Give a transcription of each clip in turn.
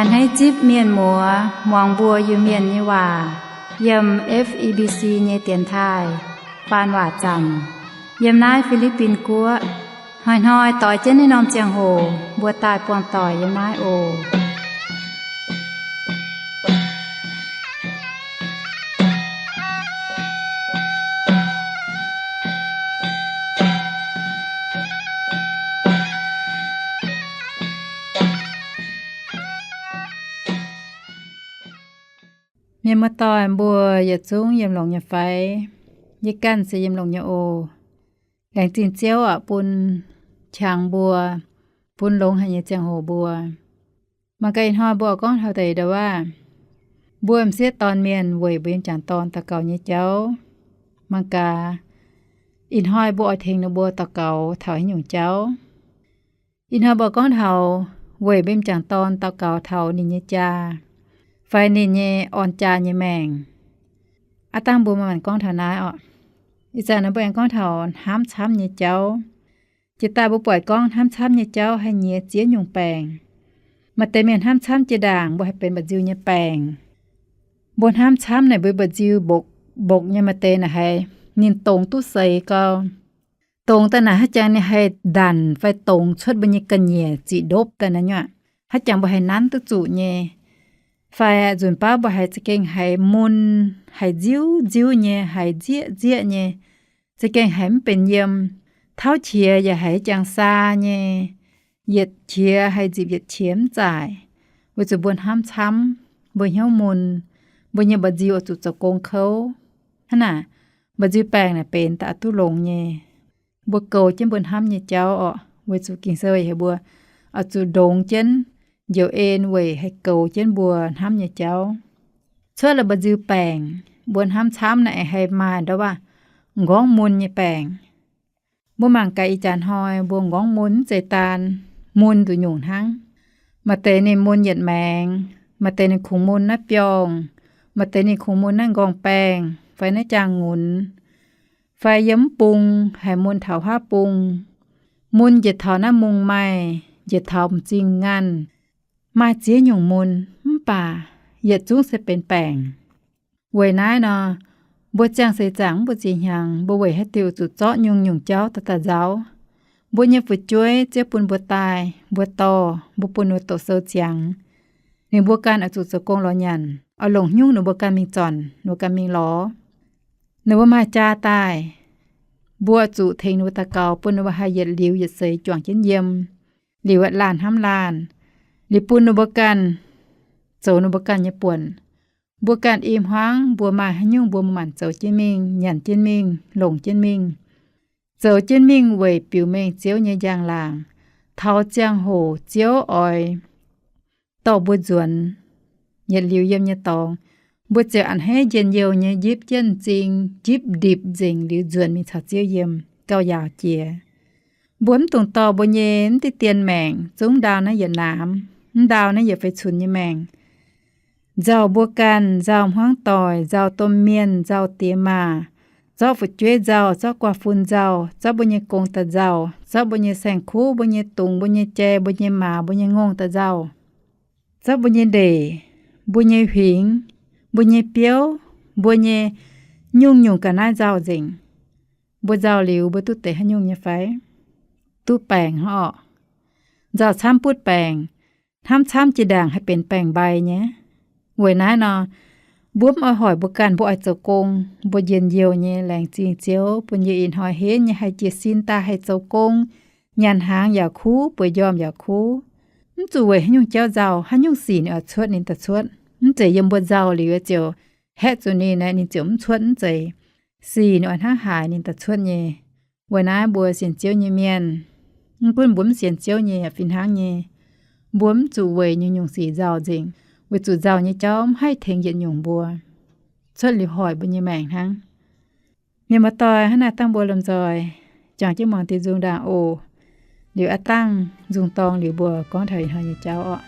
Hneiv zipv mienh muoz muangx mbuo Iu-Mienh nyei waac yiem F E B C nyei dienx taaih faan waac zanc yiem naaiv Fi^li^bin Guoqv. Hnoi-hnoi doix jienv naaiv norm ziangh hoc mbuo daaih buangh doic yiem naaiv oc. Mienh muoz-doic mbuo yietc zungv yiem longx nyei fai? Yie ganh se yiem longx nyei oc. Laengz zingh Ziouv aqv bun qangx mbuo, bun longx haic nyei ziangh hoc mbuo. Mangc gaax ih hnoi mbuo oix gorngv taux deix ndau-waav, mbuo m'sieqv dorn mienh weic mbuo yiem jangc dorn daux gaux nyei jauv. Mangc gaax ih hnoi mbuo oix tengx ninh mbuo daux gaux taux haaix nyungc jauv. Ih hnoi mbuo gorngv taux weic mbuo yiem jangc dorn daux gaux taux ninh nyei jaa fai ninh nyei orn jaa nyei maengc. Aav dangh mbuo manc-manc gorngv taux naaiv oc. Ih zanc naaiv mbuo aengx gorngv taux hnamv camv nyei jauv. Jiex daaih mbuo buatc gorngv hnamv camv nyei jauv haih nyiex ziex nyungc baengc. Maaih deix mienh hnamv camv jiex ndaangc mbuo haih benx mba'nziu nyei baengc. Mbuo hnamv camv naaic mbuo mba'nziu mbokc, mbokc nyei. Maaih deix naaic haiz ninh dongz duqv seix gau, dongz daaih naaic haaix jangx ninh haih ndanc fai dongz cuotv mbuo nyei ga'nyiec ziqc ndopv daaih naaiv nyuoqc. Haaix jangx mbuo haih nanv duqv zuqc nyei. Fai nzunc baav mbuo haiz za'gengh haiz mun, haiz nziuv nziuv nyei, haiz nzieqv nzieqv nyei, za'gengh haiz mv benx yiem. Tauv qiex yaac haiz jangx saa nyei, yietc qiex haih nzipc yietc qiex mv zaaic, weic zuqc mbuo hnamv camv, mbuo hnyouv mun, mbuo nyei mba'nziu oix zuqc zoux gong kouv. Hnangv naaic, mba'nziu baengc naaic benx daaih oix duqv longx nyei. Mbuo goux jienv mbuo hnamv nyei jauv orqc, weic zuqc Ging-Sou heuc mbuo oix zuqc ndongx jienv njoux en weic haih goux jienv mbuo hnamv nyei jauv. Cuotv la'mba'nziu baengc, mbuo hnamv camv naaic haih maaih ndau-waav m'nqorngv mun nyei baengc. Mbuo mangc gaax ih jaax hnoi mbuo m'nqorngv mun mv zeiz daan mun nduqc nyungc hnangv. Maaih deix ninh mun yietc maengx, maaih deix ninh kungx mun naaiv biorngh, maaih deix ninh kungx mun naaiv m'nqorngv-baengh fai naaiv jaang-ngunx, fai yiem mv bung haiz mun taux haav bung, mun njiec taux naaiv mungh maaih, njiec taux m'zing nganh, maaih ziex nyungc mun, mv baac yietc zungv se benx baengc. Weic naaiv nor, mbuo ziangh seix zaangc mv mbu'ziex hnyangx, mbuo weic haaix diuc zuqc zorqv nyungc-nyungc jauv daaih daaih nzauh? Mbuo nyei fu'jueiv Ziouv bun mbuo daaih, mbuo dorh, mbuo bun ninh mbuo doqc sou ziangx. Ninh mbuo ganh oix zuqc zoux gong lorz nyanc, oix longc haaix nyungc ninh mbuo ganh mingh zornc, ninh mbuo ganh mingh lorz. Ninh mbuo maaih jaa daaih, mbuo zuqc tengx ninh mbuo daux gaux bun ninh mbuo haih yietc liuz yietc seix juangc jienv yiem, liuz laanh hnamv laanh, liuz bun ninh mbuo ganh zoux ninh mbuo ganh nyei buonc. Mbuo ganh i hmuangv mbuo maaih haaix nyungc mbuo manc zoux jienv mingh, nyanc jienv mingh, longc jienv mingh. Zoux jienv mingh weic biux mengh Ziouv nyei njang-laangc, taux ziangh hoc Ziouv oix dorh mbuo nzuonx yietc liuz yiem nyei dorngx, mbuo ziouc a'hneiv njien-youh nyei njipv jienv m'zing, njipv ndipc nzengc liuz nzuonx mingh caux Ziouv yiem gauh yaauc jiex. Mbuo mv dungx dorh mbuo nyei mv diqv dien maengc zungv ndau naaiv yietc naamx, mv ndau naaiv yietc feix cunx nyei maengc. Nzauh mbuo ganh, nzauh hmuangv doic, nzauh domh mienh, nzauh diex maac, zorqv fu'jueiv nzauh, zorqv guaax fun nzauh, zorqv mbuo nyei gong daaih nzauh, zorqv mbuo nyei saeng-kuv, mbuo nyei dungz, mbuo nyei jai, mbuo nyei maaz, mbuo nyei ngongh daaih nzauh, zorqv mbuo nyei ndeic, mbuo nyei huingx, mbuo nyei biouv, mbuo nyei nyungc-nyungc ga'naaiv nzauh nzengc. Mbuo nzauh liuz mbuo duqv deix haaix nyungc nyei fai? Duqv baengc hnangv orqc. Nzauh camv butv baengc, hnamv camv jiex ndaangc haih benx baengc-mbai nyei. Weic naaiv nor, mbuo mv oix hoic mbuo ganh, mbuo oix zoux gong, mbuo njien-youh nyei. Laengz zingh Ziouv bun yie ih hnoi henv nyei haih jiez sin daaih haih zoux gong, nyanc hnaangx yaac kuv, bueix njormh yaac kuv. Mv zuqc weic haaix nyungc jauv nzauh, haaix nyungc sic ninh oix cuotv ninh daaih cuotv. Mv zeiz yiem mbuo nzauh liuz ziouc haeqv zuqc ninh, ninh ziouc mv cuotv, mv zeiz. Sic ninh oix hnangv haaix ninh daaih cuotv nyei. Weic naaiv mbuo sienx Ziouv nyei mienh, mv gunv mbuo mv sienx Ziouv nyei yaac fih hnangv nyei, mbuo mv zuqc weic nyungc-nyungc sic nzauh nzengc, weic zuqc nzauh nyei jauv mv haih tengx yietc nyungc mbuo, cuotv liuz hoic mbuo nyei maengc hnangv. Mienh muoz-doic, hnangv naaiv dangh mbuo lomh nzoih juangc jienv muangx diuh nzung ndaangc oc. Liuz aav dangh nzung dorng liuz mbuo gorngv taux ih hnoi nyei jauv orqc.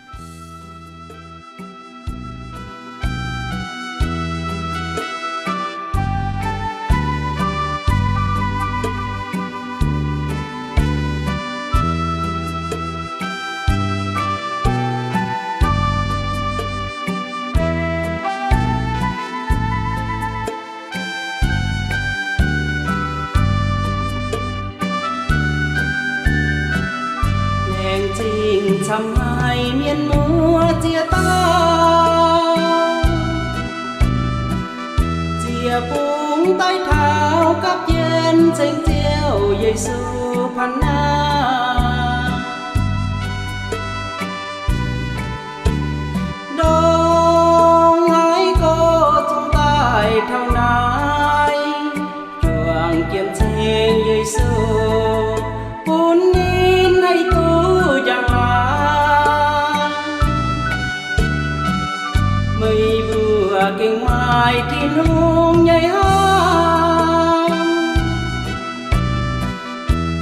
Meih mbuo gengh maaih Tin-Hungh nyei haaix,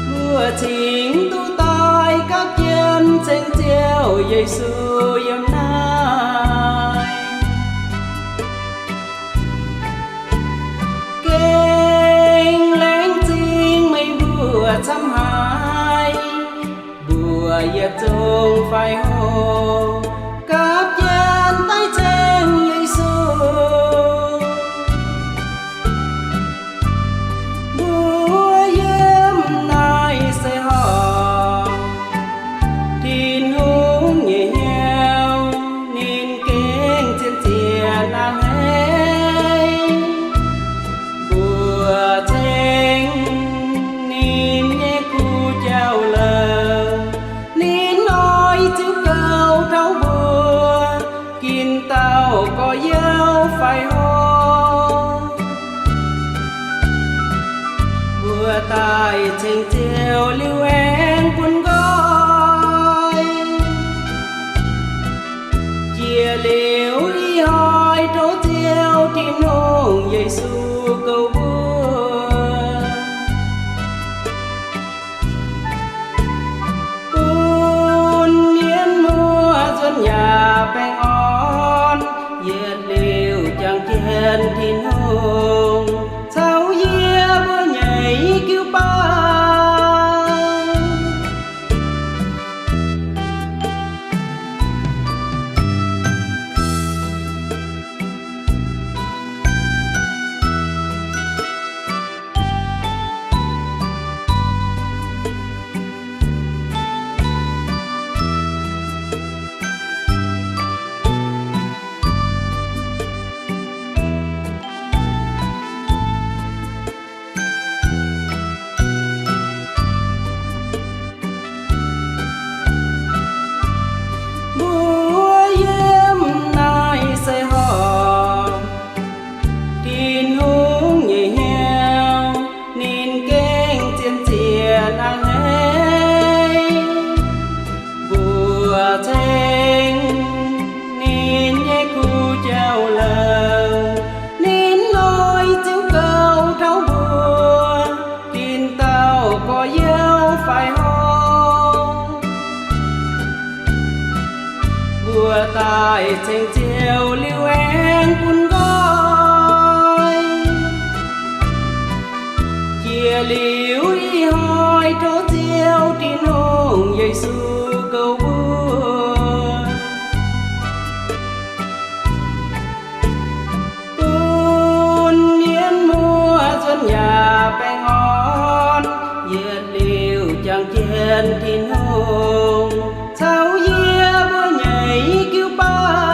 mbuo cingx duqv daaih gapv jienv ceng Ziouv Yesu yiem naaiv. Gengh laengz zingh meih mbuo camv haic, mbuo yietc zungv fai hoc gapv jienv daaih ceng Yesu. Mbuo yiem naaiv seix horngh, Tin-Hungh nyei hnyouv ninh gengh zien-zien aqv hneiv. Mbuo ceng ninh nyei kuv jauv-louc, ninh oix ziux gouv taux mbuo, ginv dauh gorx-youz fai hoc. Mbuo daaih ceng Ziouv liuz aengx bun nqoi. Jiex liuz ih hnoi tov Ziouv Tin-Hungh Yesu goux mbuo, bun mienh muoz nzuonx yaac baengh orn. Yietc liuz jangx jienv Tin-Hungh caux yie mbuo nyei jiu-baang. Mbuo yiem naaiv seix horngh, Tin-Hungh nyei hnyouv ninh gengh zien-zien aqv hneiv. Mbuo ceng ninh nyei kuv jauv-louc, ninh oix ziux gouv taux mbuo, ginv dauh gorx-youz fai hoc. Mbuo daaih ceng Ziouv liuz aengx bun nqoi. Jiex liuz ih hnoi tov Ziouv Tin-Hungh Yesu goux mbuo, bun mienh muoz nzuonx yaac baengh orn. Yietc liuz jangx jienv Tin-Hungh caux yie mbuo nyei jiu-baang.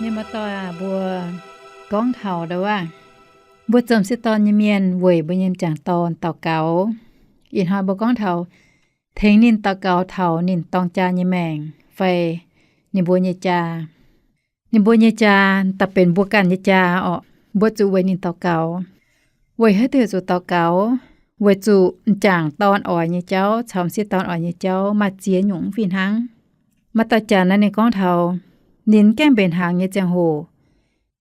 Ninh maaih doic aac, mbuo gorngv taux ndau wuov, mbuo zomc sieqv dorn nyei mienh weic mbuo nyei m'jangc dorn daux gaux. Ih hnoi mbuo gorngv taux tengx ninh daux gaux taux ninh dorng jaa nyei maengc fai ninh mbuo nyei jaa. Ninh mbuo nyei jaa daaih benx mbuo ganh nyei jaa orqc. Mbuo zuqc weic ninh daux gaux. Weic haaix diuc zuqc daux gaux? Weic zuqc m'jangc dorn oix nyei jauv caux m'sieqv dorn oix nyei jauv maaih ziex nyungc fih hnangv. Maaih dauh janx naaiv ninh gorngv taux ninh mv gaengh mbenc hnaangx nyei ziangh hoc,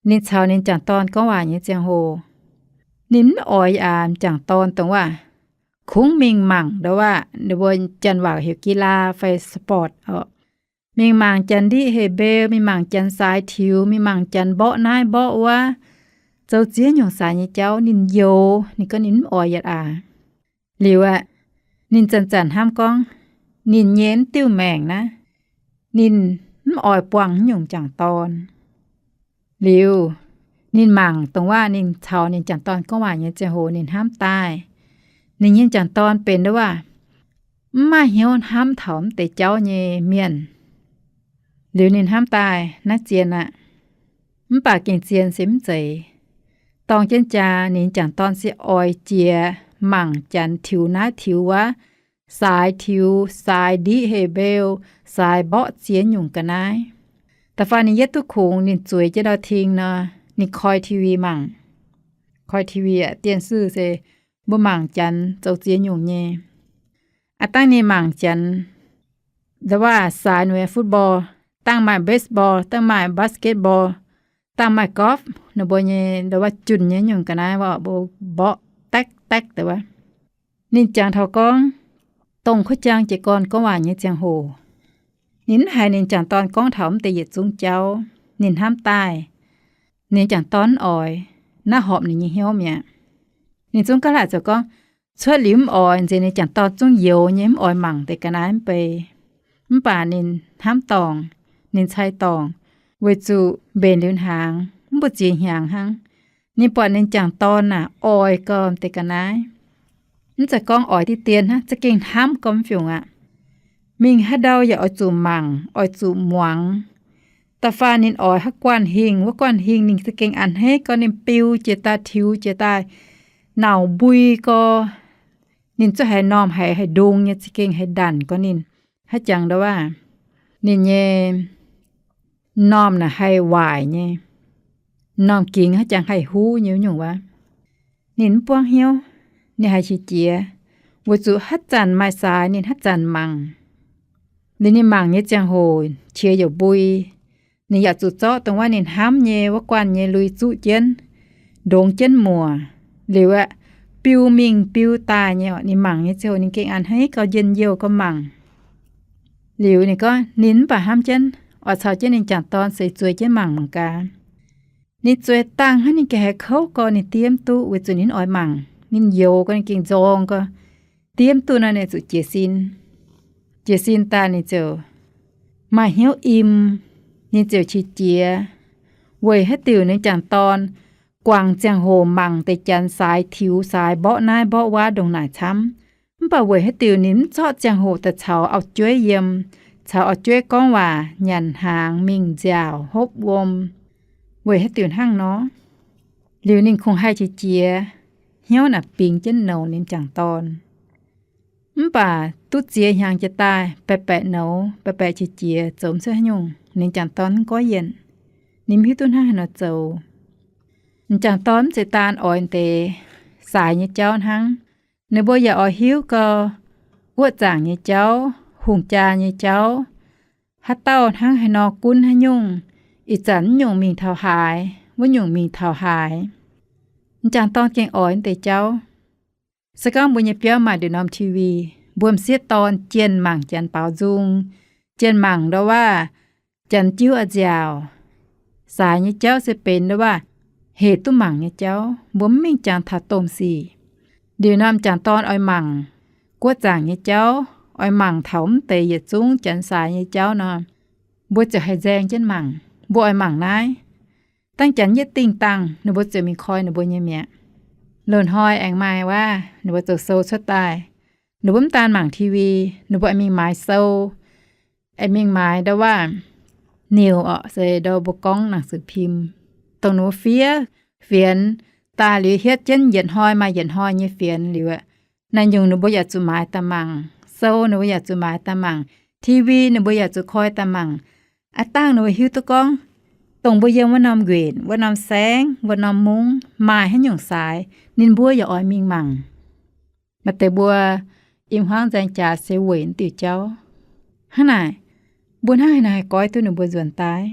ninh caux ninh m'jangc dorn gorngv waac nyei ziangh hoc, ninh mv oix aac m'jangc dorn dongh waac kungx mingh mangc ndau wuov, ninh mbuo janx waac heuc กีฬา fai sport orqc. Mingh mangc janx ndiqv heh mbeu, mingh mangc janx saaix tiux, mingh mangc janx mborqv naaiv mborqv wuov, zoux ziex nyungc saaix nyei jauv ninh youx. Ninh gorngv ninh mv oix yietc aac. Liuz aeqv, ninh zanc-zanc hnamv gorngv, ninh nyei mv diuh maengc naaiv, ninh mv oix buangh nyungc m'jangc dorn. Liuz, ninh mangc dongh waac ninh caux ninh m'jangc dorn gorngv waac nyei ziangh hoc ninh hnamv daaih, ninh nyei m'jangc dorn benx ndau waac mv maaih hnyouv hnamv taux mv deix jauv nyei mienh. Liuz ninh hnamv daaih naaiv zien aqv. Mv baac gengh zien se mv zeiz. Dorng jienv jaa ninh m'jangc dorn se oix jiex mangc janx tiux naaiv tiux wuov, saaix tiux, saaix ndiqv heh mbeu, saaix mborqv ziex nyungc ga'naaiv. Da'faanh ninh yietv duqv kungx, ninh zueiz jienv ndau-ting nor, ninh koi TV mangc. Koi TV aqv, 电视 se mbuo mangc janx zoux ziex nyungc nyei. Aav dangh ninh mangc janx ndau waac saaix nyei football, dangh maaih baseball, dangh maaih basketball, dangh maaih golf, ninh mbuo nyei ndau waac junh nyei nyungc ga'naaiv mbuo mborqv daekv daekv deix wuov. Ninh jangx taux gorngv, dongh kuv jangx jiez gorn gorngv waac nyei ziangh hoc, ninh mv haiz ninh m'jangc dorn gorngv taux mv deix yietc zungv jauv. Ninh hnamv daaih, ninh m'jangc dorn mv oix, naaiv horpc ninh nyei hnyouv mi'aqv. Ninh zungv gaav laaic zoux gorngv, cuotv liuz mv oix nzengc, ninh m'jangc dorn zungv youx nyei mv oix mangc deix ga'naaiv mv bei. Mv baac ninh hnamv dorngc, ninh cai dorngc, weic zuqc mbenc liuz hnaangx mv mbu'ziex hnyangx hnangv, ninh buatc ninh m'jangc dorn naaic oix gau deix ga'naaiv. Mv zeiz gorngv oix diqv dien hnangv, za'gengh hnamv gau mv fiungc aqv. Mingh haaix ndau yaac oix zuqc mangc, oix zuqc muangx. Da'faanh ninh oix haaix guanh hingh, wuov guanh hingh ninh za'gengh a'hneiv gau, ninh biu jiex daaih, tiux jiex daaih, nauc mbui gau. Ninh zuqc haiz m'normh haiz haih ndongx nyei, za'gengh haiz ndanc gau ninh. Haaix jangx ndau waac, ninh nyei m'normh naaic haih waaic nyei, m'normh gingx haaix jangx haih huv nyei wuov nyungc wuov. Ninh mv buangv hnyouv, ninh haiz qiex jiez, weic zuqc haaix zanc maaih saaix ninh haaix zanc mangc. Liuz ninh mangc nyei ziangh hoc qiex youc mbui, ninh yaac zuqc zorqv dongh wuov ninh hnamv nyei wuov guanh nyei lui zuqv jienv, ndongx jienv muoc, liuz aeqv, biu mingh biu daaih nyei. Ninh mangc nyei ziangh hoc ninh gengh a'hneiv gau, njien-youh gau mangc. Liuz ninh gorngv ninh mv baac hnamv jienv oix caux jienv ninh m'jangc dorn seix zueiz jienv mangc mangc gaax. Ninh zueiz dangh hnangv, ninh gengh haiz kouv gau, ninh diev mv duqv weic zuqc ninh oix mangc. Ninh youx gau, ninh gengh nzorng gau, diev mv duqv nor ninh zuqc jiez sin. Jiez sin daaih ninh ziouc maaih hnyouv im, ninh ziouc qiex jiez. Weic haaix diuc ninh m'jangc dorn guangc ziangh hoc mangc deix janx saaix tiux saaix mborqv naaiv mborqv wuov ndongc naaic camv, mv baac weic haaix diuc ninh mv zorqv ziangh hoc daaih caux auv-jueiv yiem, caux auv-jueiv gorngv waac, nyanc hnaangx, mingh nziaauc, hopv wuom? Weic haaix diuc hnangv nor? Liuz ninh kungx haih qiex jiez, hnyouv naaic bingx jienv nouz ninh m'jangc dorn. Mv baac duqv ziex hnyangx jiex daaih, baeqc baeqc nouz, baeqc baeqc qiex jiez, zoux mv cuotv haaix nyungc. Ninh m'jangc dorn mv goiv yienc, ninh mv hiuv duqv hnangv haaix nor zoux. M'jangc dorn mv zeiz daan oix deix saaix nyei jauv hnangv. Ninh mbuo yaac oix hiuv gau guoqv zaangc nyei jauv, hungh jaa nyei jauv, haaix dauh hnangv haaix nor gunv haaix nyungc, ih zanc wuov nyungc mingh taux haaix, wuov nyungc mingh taux haaix. M'jangc dorn gengh oix deix jauv. Se gorngv mbuo nyei biauv maaih nduqc norm TV, mbuo m'sieqv dorn jienh mangc janx baaux nzung, jienh mangc ndau waac, janx jiuv a'nziaauc. Saaix nyei jauv se benx ndau waac hec duqv mangc nyei jauv. Mbuo mv mingh jangx taux domh sic. Liuz norm m'jangc dorn oix mangc guoqv zaangc nyei jauv, oix mangc taux mv deix yietc zungv janx saaix nyei jauv nor, mbuo ziouc haih nzaeng jienv mangc. Mbuo oix mangc naaiv. Dangh janx yietv dingh dangh, ninh mbuo ziouc mingh koi ninh mbuo nyei mi'aqv. Loz-hnoi aengx maaih wuov, ninh mbuo zoux sou cuotv daaih, ninh mbuo mv daan mangc TV, ninh mbuo aengx mingh maaiz sou, aengx mingh maaiz ndau waac หนังสือพิมพ์ orqc, se ndau mbuo gorngv หนังสือพิมพ์, dongh ninh mbuo fiev fienx daaih liuz hietv jienv yietc hnoi maaih yietc hnoi nyei fienx liuz, naaiv nyungc ninh mbuo yaac zuqc maaiz daaih mangc, sou ninh mbuo yaac zuqc maaiz daaih mangc, TV ninh mbuo yaac zuqc koi daaih mangc. Aav dangh ninh mbuo hiuv duqv gorngv, dongh mbuo yiem wuov norm nquenc, wuov norm saengv, wuov norm mungv maaih haaix nyungc saaix, ninh mbuo yaac oix mingh mangc. Maaih deix mbuo im hmuangv nzaeng jaax se weic diuc jauv. Hnangv naaic, mbuo hnangv haaix nor haih goiv duqv ninh mbuo nzuonx daaih?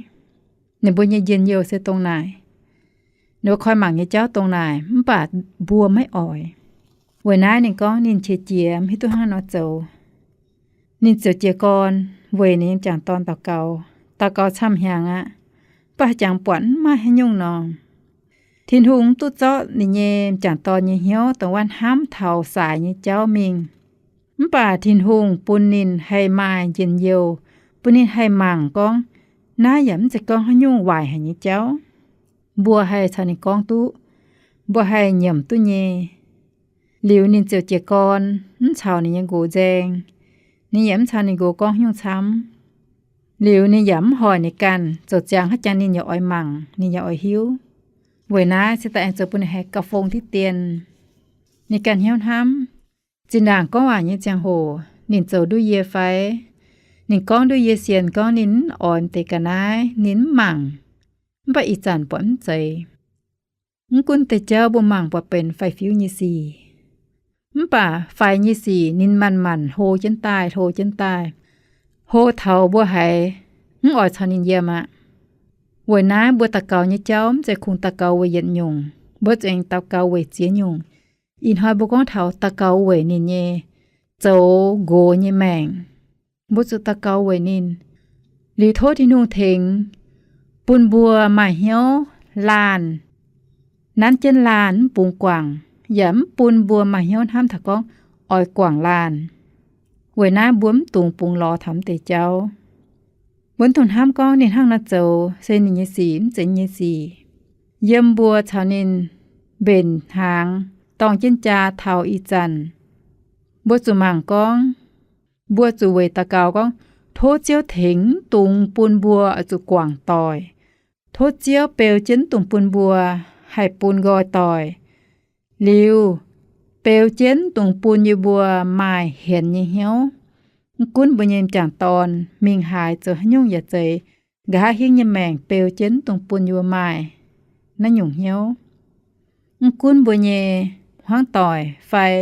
Ninh mbuo nyei njien-youh se dongh naaic. Ninh mbuo koi mangc nyei jauv dongh naaic, mv baac mbuo maiv oix. Weic naaiv ninh gorngv ninh qiex jiez, mv hiuv duqv hnangv haaix nor zoux. Ninh ziouc jiez gorn weic ninh m'jangc dorn daux gaux. Daux gaux camv hnyangx aqv, mv baac haaix jangx buatc mv maaih haaix nyungc nor. Tin-Hungh mv duqv zorqv ninh nyei m'jangc dorn nyei hnyouv dongh wuov hnamv taux saaix nyei jauv mingh. Mv baac Tin-Hungh bun ninh haih maaih njien-youh, bun ninh haih mangc gorngv, naaiv yaac mv zeiz gorngv haaix nyungc waaic haic nyei jauv. Mbuo haih caux ninh gorngv duqv, mbuo haih nyiemc duqv nyei. Liuz ninh ziouc jiez gorn, mv caux ninh nyei nqox nzaeng. Ninh yaac mv caux ninh nqox gorngv nyungc camv. Liuz ninh yaac mv hoic ninh ganh, zoux ziangx haaix jangx ninh yaac oix mangc, ninh yaac oix hiuv. Weic naaiv se daaih aengx zoux bun ninh haih gauh fong diqv dien. Ninh ganh hnyouv hnamv, zinh ndaangc gorngv waac nyei ziangh hoc ninh zoux nduov yie fai, ninh gorngv nduov yie sienx gorngv ninh mv oix m'deix ga'naaiv, ninh mv mangc, mv baac ih zanc buatc mv zeiz. Mv gunv deix jauv mbuo mangc buatc benx faix-fiuv nyei sic, mv baac faix nyei sic ninh manc-manc hlo jienv daaih, hlo jienv daaih, hlo taux mbuo haiz mv oix caux ninh yiem aqv. Weic naaiv mbuo daux gaux nyei jauv mv zeiz kungx daux gaux weic yietc nyungc, mbuo zuqc aengx daux gaux weic ziex nyungc. Ih hnoi mbuo gorngv taux daux gaux weic ninh nyei zoux nqox nyei maengc. Mbuo zuqc daux gaux weic ninh. Liuz tov Tin-Hungh tengx, bun mbuo maaih hnyouv laanh, nanv jienv laanh mv bungx guangc, yaac mv bun mbuo maaih hnyouv hnamv taux gorngv oix guangc laanh. Weic naaiv mbuo mv dungx bungx lorz taux mv deix jauv. Mbuo mv dungx hnamv gorngv ninh hnangv nor zoux se ninh nyei sic, mv zeiz nyei sic. Yiem mbuo caux ninh mbenc hnaangx dorng jienv jaa taux ih zanc, mbuo zuqc mangc gorngv, mbuo zuqc weic daux gaux gorngv, tov Ziouv tengx mv dungx bun mbuo oix zuqc guangc doic. Tov Ziouv beu jienv mv dungx bun mbuo haih bun nqoi doic. Liuz, beu jienv mv dungx bun yie mbuo maaih hienx nyei hnyouv. Mv gunv mbuo nyei m'jangc dorn mingh haaix zoux haaix nyungc yaac zeiz, nqa'haav hingv nyei maengc beu jienv mv dungx bun yie mbuo maaih naaiv nyungc hnyouv. Mv gunv mbuo nyei hmuangv doic fai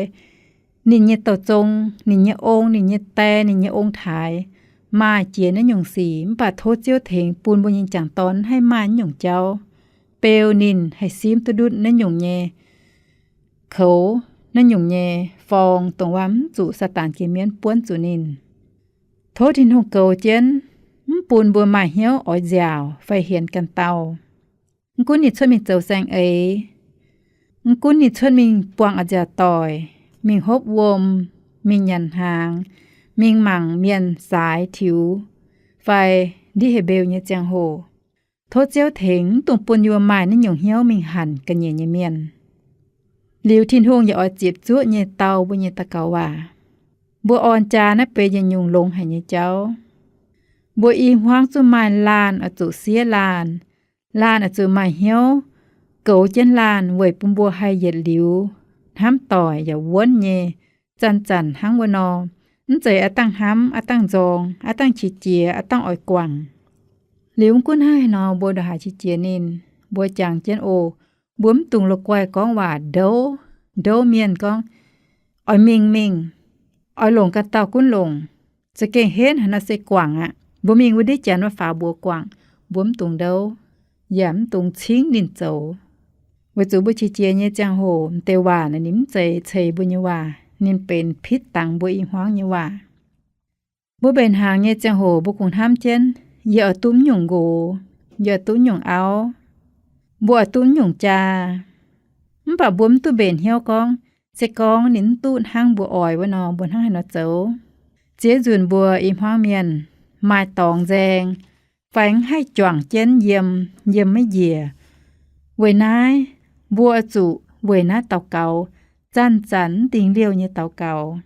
ninh nyei douh zong, ninh nyei ong, ninh nyei die, ninh nyei ong-taaix maaih jiex naaiv nyungc sic, mv baac tov Ziouv tengx bun mbuo nyei m'jangc dorn mv haih maaih naaiv nyungc jauv. Beu ninh haih simv duqv ndutv naaiv nyungc nyei koux, naaiv nyungc nyei forng, dongh wuov mv zuqc Saadaan jiex mienv buonv zuqc ninh. Tov Tin-Hungh goux jienv, mv bun mbuo maaih hnyouv oix nziaauc fai hienx ganh dauh. Mv gunv ninh cuotv mingh zoux saeng-eix, mv gunv ninh cuotv mingh buangh a'nziaauc doic, mingh hopv wuom, mingh nyanc hnaangx, mingh mangc mienh saaix tiux, fai ndiev heh mbeu nyei ziangh hoc, tov Ziouv tengx mv dungx bun yie mbuo maaih naaiv nyungc hnyouv mingh hanc ga'nyiec nyei mienh. Liuz Tin-Hungh yaac oix ziepc zuoqv nyei dau mbuo nyei daux gaux waac. Mbuo orn jaa naaiv benx yietc nyungc longx haic nyei jauv. Mbuo i hmuangv zungv maaih laanh oix zuqc siev laanh. Laanh oix zuqc maaih hnyouv goux jienv laanh weic bun mbuo haih yietc liuz hnamv doic yaac wuonv nyei. Zanc-zanc hnangv wuov nor, mv zeiz aav dangh hnamv, aav dangh nzorng, aav dangh qiex jiez, aav dangh oix guangc. Liuz mv gunv hnangv haaix nor mbuo ndongc haaix qiex jiez ninh, mbuo jangx jienv oc. Mbuo mv dungx la'guaih gorngv waac ndouv, ndouv mienh gorngv, oix mingh mingh, oix longc ganh dauh gunv longc. Za'gengh henv haaix nor se guangc aqv. Mbuo mingh wuov ndiev janx wuov faaux mbuox guangc, mbuo mv dungx ndouv, yaac mv dungx cingv ninh zoux. Weic zuqc mbuo qiex jiez nyei ziangh hoc m'deix waac naaic ninh mv zeiz ceix mbuo nyei waac, ninh benx pitv dangx mbuo i hmuangv nyei waac. Mbuo mbenc hnaangx nyei ziangh hoc mbuo kungx hnamv jienv, yie oix duqv mv nyungc nqox, yie oix duqv mv nyungc auv, mbuo oix duqv mv nyungc jaa. Mv baac mbuo mv duqv mbenc hnyouv gorngv, se gorngv ninh mv duqv hnangv mbuo oix wuov nor, mbuo hnangv haaix nor zoux? Ziex nzunc mbuo i hmuangv mienh maaih dorngx nzaeng, fai mv haih juangc jienv yiem, yiem maiv njiec. Weic naaiv, mbuo oix zuqc weic naaiv daux gaux, zanc-zanc mv dingc liouh nyei daux gaux,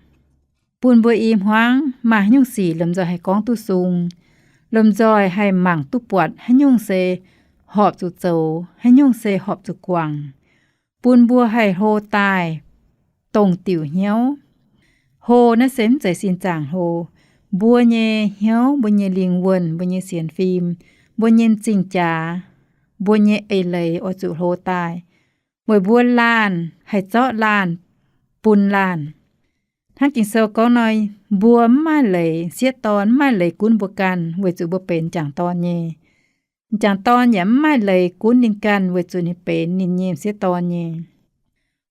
bun mbuo i hmuangv maaih haaix nyungc sic lomh nzoih haih gorngv duqv sung, lomh nzoih haih mangc duqv buatc haaix nyungc se horpc zuqc zoux, haaix nyungc se horpc zuqc guangc, bun mbuo haih hlo daaih dongh diuc hnyouv. Hlo naaiv se mv zeiz sin zaangc hlo. Mbuo nyei hnyouv, mbuo nyei lingh wuonh, mbuo nyei sienx fim, mbuo nyei m'zing jaax, mbuo nyei eix leiz oix zuqc hlo daaih, weic mbuo laanh haih zorqv laanh bun laanh. Hnangv Ging-Sou gorngv nor, mbuo mv maaih leiz sieqv dorn, mv maaih leiz gunv mbuo ganh weic zuqc mbuo benx m'jangc dorn nyei. M'jangc dorn yaac mv maaih leiz gunv ninh ganh weic zuqc ninh benx ninh nyei sieqv dorn nyei.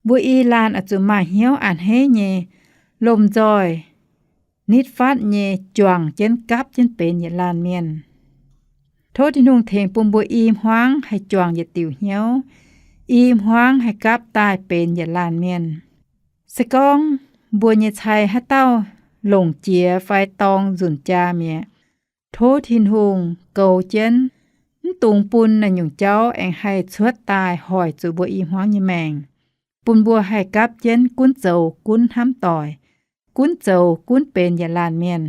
Mbuo i laanh oix zuqc maaih hnyouv a'hneiv nyei, lomh nzoih nitv fatv nyei juangc jienv gapv jienv benx yietc laanh mienh. Tov Tin-Hungh tengx bun mbuo i hmuangv haih juangc yietc diuc hnyouv, i hmuangv haih gapv daaih benx yietc laanh mienh. Se gorngv mbuo nyei cai haaix dauh longc jiex fai dorng nzunc jaa mi'aqv. Tov Tin-Hungh goux jienv, mv dungx bun naaiv nyungc jauv aengx haih cuotv daaih hoic zuqc mbuo i hmuangv nyei maengc, bun mbuo haih gapv jienv gunv zoux gunv hnamv doic, gunv zoux gunv benx yietc laanh mienh.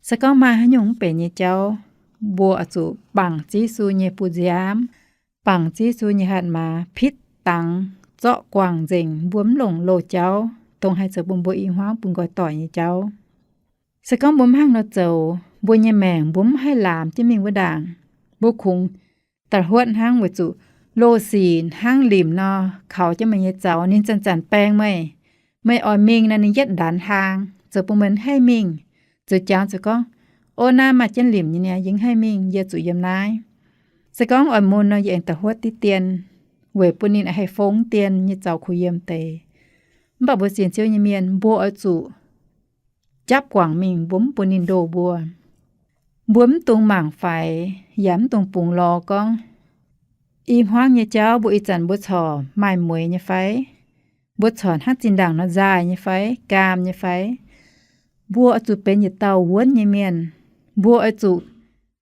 Se gorngv maaih haaix nyungc mv benx nyei jauv, mbuo oix zuqc bangc Yesu nyei bu nziaamv, bangc Yesu nyei hatc maaz pitv dangx zorqv guangc nzengc, mbuo mv longc loz-jauv dongh haih zoux bun mbuo i hmuangv bun nqoi doic nyei jauv. Se gorngv mbuo mv hnangv nor zoux, mbuo nyei maengc mbuo mv haih laamx jienv mingh wuov ndaangc. Mbuo kungx da'huotv hnangv weic zuqc loz-sic hnangv limc nor kaux jienv meih nyei zaux, ninh zanc-zanc baeng meih. Meih oix mingh nor ninh yietv ndanc hlaang, zoux bun meih mv haih mingh. Zoux jangx zuqc gorngv, o, naaiv maaih jienv limc nyei niaa, yie mv haih mingh, yie zuqc yiem naaiv. Se gorngv oix mun nor yie aengx da'huotv diqv dien, weic bun ninh haih fong dien nyei zaux kuh yiem deix. Mv baac mbuo sienx Ziouv nyei mienh mbuo oix zuqc japv guangc mingh, mbuo mv bun ninh ndoh mbuo. Mbuo mv dungx mangc faix yaac mv dungx bungx lorz gorngv, i hmuangv nyei jauv mbuo ih zanc mbuo corc maaih mueix nyei fai? Mbuo corc hnangv zinh ndaangc nor nzaaih nyei fai, gaam nyei fai? Mbuo oix zuqc benx yietc dauh wuonv nyei mienh. Mbuo oix zuqc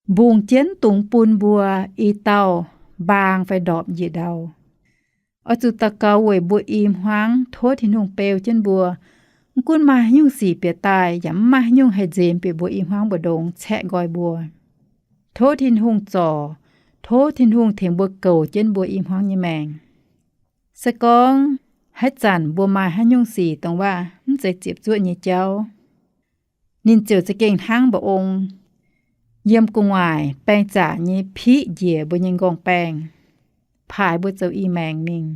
mbungh jienv dungx bun mbuo i dauh mbaang fai ndorpc njiec ndau. Oix zuqc daux gaux weic mbuo i hmuangv tov Tin-Hungh beu jienv mbuo. Mv gunv maaih haaix nyungc sic bieqc daaih, yaac mv maaih haaix nyungc haih nzemx bieqc mbuo i hmuangv mbu'ndongx caeqv nqoi mbuo. Tov Tin-Hungh zorc, tov Tin-Hungh tengx mbuo goux jienv mbuo i hmuangv nyei maengc. Se gorngv haaix zanc mbuo maaih haaix nyungc sic dongh waac mv zeiz ziepc zuoqv nyei jauv, ninh ziouc za'gengh hnangv mba'ong yiem gu'nguaaic baeng zaqc nyei piqv njiec mbuo nyei nqorngv-baengh, paaix mbuo zoux i maengx mingh.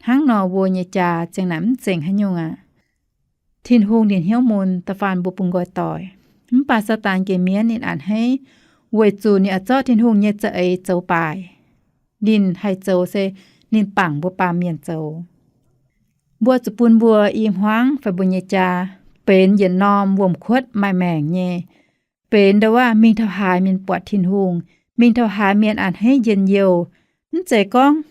Hnangv nor mbuo nyei jaa ziang naaic mv zengc haaix nyungc aqv. Tin-Hungh ninh hnyouv mun da'faanh mbuo bungx nqoi doic. Mv baac Saadaan geh mienv ninh a'hneiv, weic zuqc ninh oix zorqv Tin-Hungh nyei za'eix zoux baaic. Ninh haih zoux se ninh bangc mbuo baamh mienh zoux. Mbuo zuqc bun mbuo i hmuangv fai mbuo nyei jaa benx yietc norm wuom-kuotv maaih maengc nyei, benx ndo waac mingh taux haaix mienh buatc Tin-Hungh, mingh taux haaix mienh a'hneiv njien-youh. Mv zeiz gorngv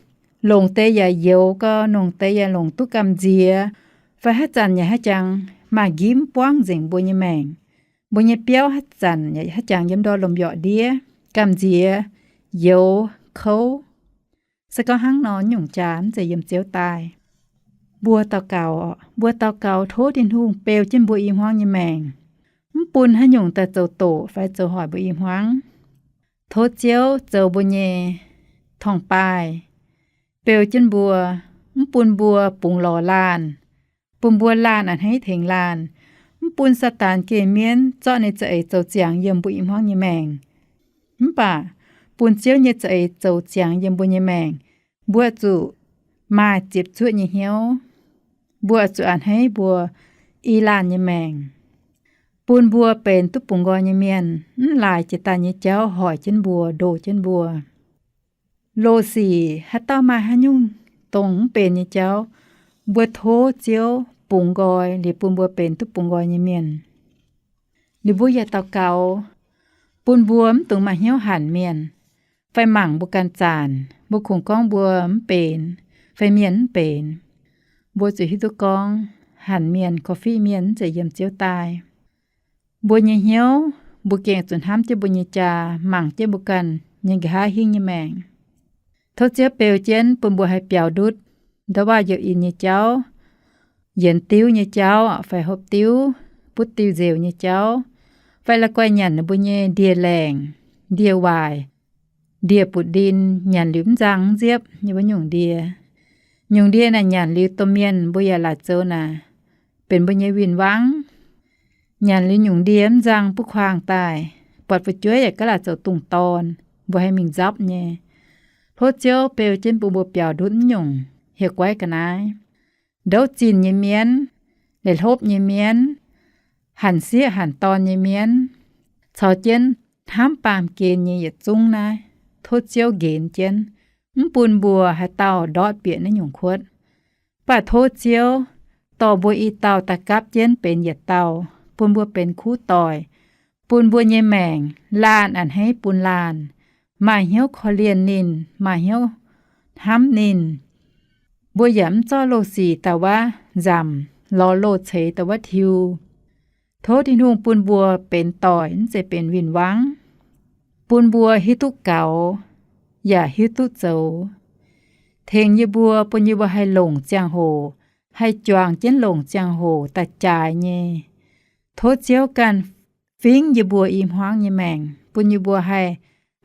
longc deix yaac youx gau, longc deix yaac longc duqv gamh nziex, fai haaix zanc yaac haaix jangx maaih nqimv buangv nzengc mbuo nyei maengc. Mbuo nyei biauv haaix zanc yaac haaix jangx yiem ndor lomh mbiorqc ndiev, gamh nziex, youx, kouv. Se gorngv hnangv nor, nyungc jaa mv zeiz yiem Ziouv daaih. Mbuo daux gaux, mbuo daux gaux tov Tin-Hungh beu jienv mbuo i hmuangv nyei maengc, mv bun haaix nyungc daaih zoux doqc fai zoux hoic mbuo i hmuangv. Tov Ziouv zoux mbuo nyei torngv-baaih, beu jienv mbuo, mv bun mbuo bungx lorz laanh, bun mbuo laanh a'hneiv tengx laanh, mv bun Saadaan geh mienv zorqv ninh za'eix zoux ziangx yiem mbuo i hmuangv nyei maengc. Mv baac bun Ziouv nyei za'eix zoux ziangx yiem mbuo nyei maengc, mbuo zuqc maaih ziepc zuoqv nyei hnyouv. Mbuo zuqc a'hneiv mbuo i laanh nyei maengc, bun mbuo benx duqv bungx nqoi nyei mienh, mv laaix jiex daaih nyei jauv hoic jienv mbuo, ndoh jienv mbuo. Loz-sic haaix dauh maaih haaix nyungc dongh mv benx nyei jauv, mbuo tov Ziouv bungx nqoi liuz bun mbuo benx duqv bungx nqoi nyei mienh. Liuz mbuo yaac daux gaux bun mbuo mv dungx maaih hnyouv hanc mienh, fai mangc mbuo ganh zanc. Mbuo kungx gorngv mbuo mv benx, fai mienh mv benx. Mbuo zuqc hiuv duqv gorngv hanc mienh, korv-fiqv mienh mv zeiz yiem Ziouv daaih. Mbuo nyei hnyouv, mbuo gengh zuqc hnamv jienv mbuo nyei jaa, mangc jienv mbuo ganh nyei nqa'haav hingv nyei maengc. Tov Ziouv beu jienv bun mbuo haih biaux ndutv ndau waac youh in nyei jauv, yienx diuv nyei jauv, fai hopv diuv, butv diuh nzeuc nyei jauv, fai la'guaih nyanc ninh mbuo nyei ndie-laengc, ndie-waaic, ndie-butv-ndin, nyanc liuz mv nzang mv nziepv nyei wuov nyungc ndie. Nyungc ndie naaic nyanc liuz domh mienh mbuo yaac laaic zoux naaic benx mbuo nyei win-wangv. Nyanc liuz nyungc ndie mv nzang buov kuaang daaih, buatc fu'jueiv yaac gaav laaic zoux dungz dorn, mbuo haih mingh nzapv nyei. Tov Ziouv beu jienv bun mbuo biaux ndutv mv nyungc hieh guaiv ga'naaiv. Ndouv zinh nyei mienv, leiz-hlopv nyei mienv, hanc sieqv hanc dorn nyei mienv, caux jienv hnamv baamh gen nyei yietc zungv naaiv, tov Ziouv nqenx jienv, mv bun mbuo haaix dauh ndortv bieqc naaiv nyungc kuotv. Mv baac tov Ziouv dorh mbuo i dauh daaih gapv jienv benx yietc dauh, bun mbuo benx kuv doic, bun mbuo nyei maengc laanh a'hneiv bun laanh, maaih hnyouv korv-lienh ninh, maaih hnyouv hnamv ninh. Mbuo yaac mv zorqv loz-sic da'waav nzamc, lorz loz-ceix da'wuov tiux. Tov Tin-Hungh bun mbuo benx doic, mv zeiz benx win-wangv, bun mbuo hiuv duqv gaux yaac hiuv duqv zoux. Tengx yie mbuo, bun yie mbuo haih longc ziangh hoc, haih juangc jienv longc ziangh hoc daaih jaaix nyei. Tov Ziouv ganh fingv yie mbuo i hmuangv nyei maengc, bun yie mbuo haih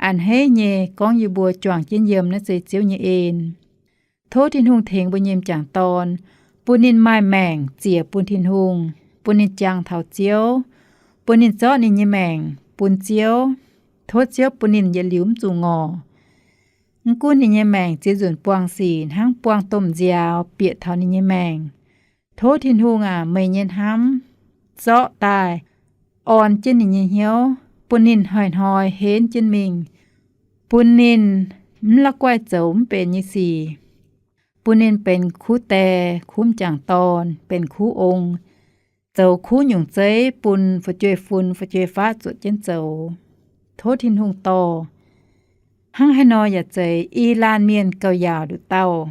a'hneiv nyei gorngv yie mbuo juangc jienv yiem naaiv se Ziouv nyei en. Tov Tin-Hungh tengx mbuo nyei m'jangc dorn, bun ninh maaih maengc ziec bun Tin-Hungh, bun ninh jangx taux Ziouv, bun ninh zorqv ninh nyei maengc bun Ziouv. Tov Ziouv bun ninh yietc liuz mv zuqc ngorc. Mv gunv ninh nyei maengc ziex nzunc buangh sic hnangv buangh domh nziaaux bieqc taux ninh nyei maengc. Tov Tin-Hungh aac, meih nyei hnamv zorqv daaih orn jienv ninh nyei hnyouv, bun ninh hnoi-hnoi henv jienv mingh, bun ninh mv la'guaih zoux mv benx nyei sic, bun ninh benx kuv die, kuv m'jangc dorn, benx kuv ong, zoux kuv nyungc zeiv bun fu'jueiv-fun fu'jueiv-faqv zuotc jienv zoux. Tov Tin-Hungh dorh. Hnangv haaix nor yaac zeiz, i laanh mienh gauh yaauc nduqc dauh.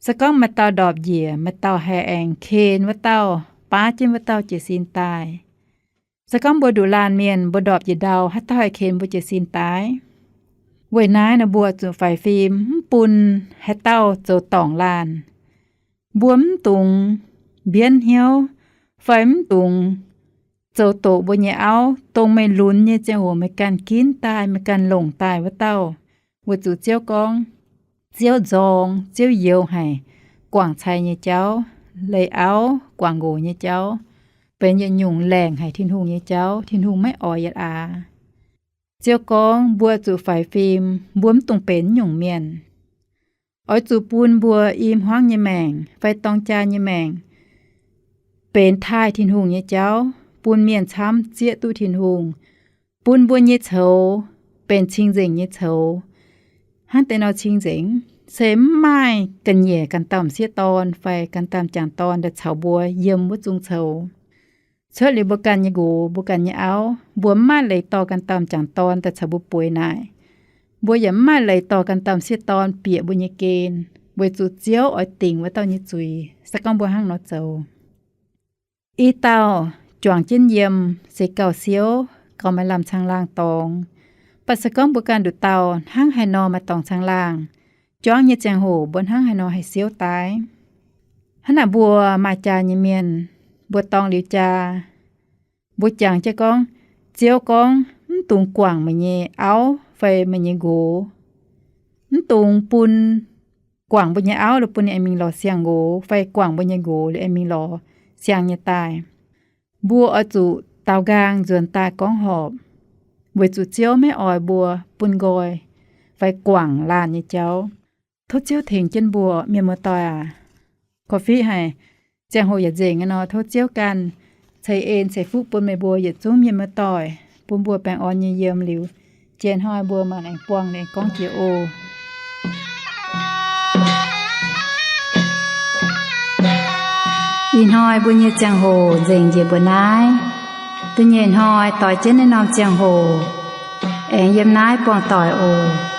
Se gorngv maaih dauh ndorpc njiec, maaih dauh haih aengx ken wuov dauh, baav jienv wuov dauh jiez sin daaih. Se gorngv mbuo nduqc laanh mienh, mbuo ndorpc njiec ndau, haaix dauh haih ken mbuo jiez sin daaih? Weic naaiv nor mbuo zuqc faix fim, mv bun haaix dauh zoux dorngc laanh. Mbuo mv dungx mbienv hnyouv, fai mv dungx zoux doqc mbuo nyei auv, dongh meih lunx nyei ziangh hoc meih ganh ginv daaih, meih ganh longc daaih wuov dauh. Weic zuqc Ziouv gorngv, Ziouv nzorng, Ziouv youx haic guangc cai nyei jauv, leih auv guangc nqox nyei jauv, benx yietc nyungc laengc haic Tin-Hungh nyei jauv. Tin-Hungh maiv oix yietc aax. Ziouv gorngv mbuo zuqc faix fim, mbuo mv dungx benx nyungc mienh. Oix zuqc bun mbuo i hmuangv nyei maengc fai dorng jaa nyei maengc benx taaih Tin-Hungh nyei jauv, bun mienh camv zieqv duqv Tin-Hungh, bun mbuo nyei coux benx cing-nzengc nyei coux. Hnangv deix nor cing-nzengc, se mv maaih ga'nyiec ganh dauh m'sieqv dorn fai ganh dauh m'jangc dorn daaih caux mbuo yiem wuov zung coux. Cuotv liuz mbuo ganh nyei nqox, mbuo ganh nyei auv, mbuo mv maaih leiz dorh ganh dauh m'jangc dorn daaih caux mbuo bueix naaic. Mbuo yaac mv maaih leiz dorh ganh dauh m'sieqv dorn bieqc mbuo nyei gen, weic zuqc Ziouv oix dingc wuov dauh nyei zuiz, se gorngv mbuo hnangv nor zoux. I dauh juangc jienv yiem se gauh siouv, gauh maaih lamh caangh laangh dorngx. Mv baac se gorngv mbuo ganh nduqc dauh hnangv haaix nor maaih dorngx caangh laangh, juangv nyei ziangh hoc mbuo hnangv haaix nor haih siouv daaih? Hnangv naaic mbuo maaih jaa nyei mienh, mbuo dorng liuz jaa, mbuo jangx jienv gorngv, Ziouv gorngv, mv dungx guangc meih nyei auv fai meih nyei nqox. Mv dungx bun guangc mbuo nyei auv liuz bun ninh aengx mingh lorz siang-nqox, fai guangc mbuo nyei nqox liuz aengx mingh lorz siang nyei daaih. Mbuo oix zuqc daaux nqaang nzuonx daaih gorngv horpc, weic zuqc Ziouv maiv oix mbuo bun nqoi fai guangc laanh nyei jauv. Tov Ziouv tengx jienv mbuo, mienh muoz-doic aac. Korv-fiqv haic, ziangh hoc yaac nzengc aqv nor, tov Ziouv ganh ceix en ceix fuqv bun meih mbuo yietc zungv mienh muoz-doic, bun mbuo baengh orn nyei yiem liuz, jiex hnoi mbuo mangc aengx buangh ninh gorngv jiex oc. Ih hnoi mbuo nyei ziangh hoc nzengc njiec mbuo naaiv. Da'nyeic hnoi doix jienv naaiv norm ziangh hoc aengx yiem naaiv buangh doic oc.